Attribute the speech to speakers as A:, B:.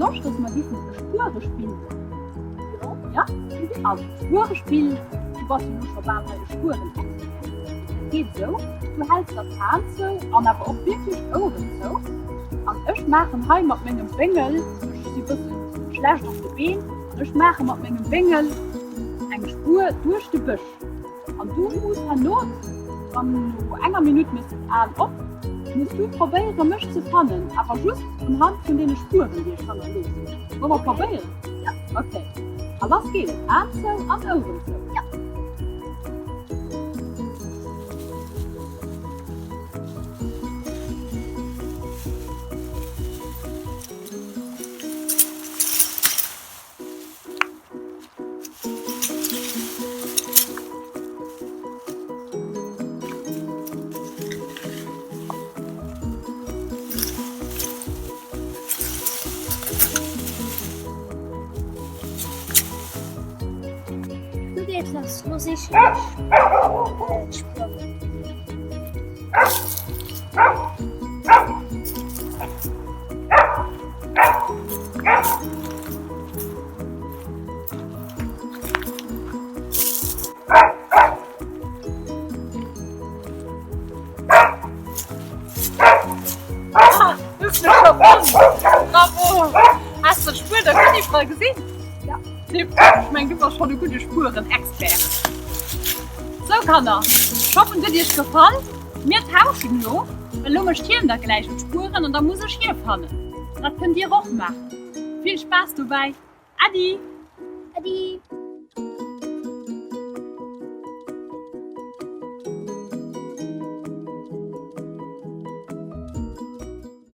A: Loscht, dass mer giffen e Spuerespill maachen? Jo. Ja? Also, Spuerespill, du bass jo elo scho bal hei e Spuerenexpert. Dat geet esou, du häls der d'Hand zou an awer och wierklech d'Oueren zou. An ech maachen hei mat mengem Béngel, ech si bësse schlecht op de Been, an ech maache mat mengem Béngel eng Spuer duerch de Bësch. An du muss herno, wann no enger Minutt méchs de d'Aen op, muss du probéiere mech ze fannen, awer just unhand vun deene Spueren, déi ech hannerlooss hunn. Solle mer probéieren?
B: Ja.
A: Okay. A lass geet et. Aen zou an Oueren zou.
B: Ja. Lo geet et lass, lo sichen ech d'Spueren.
A: Ah, du hues mech scho fonnt! Bravo! Has de d'Spuer da gutt iwwerall gesinn?
B: Ja.
A: Tipptopp! Ech mengen, du bass schonn e gudde Spuerenexpert. Sou Kanner, ech hoffen et huet iech gefall. Mir tauschen elo, well elo mécht hien da gläich d'Spueren an da muss ech hie fannen. Dat kënnt dir och maachen. Vill Spaass dobäi! Äddi!
B: Äddi!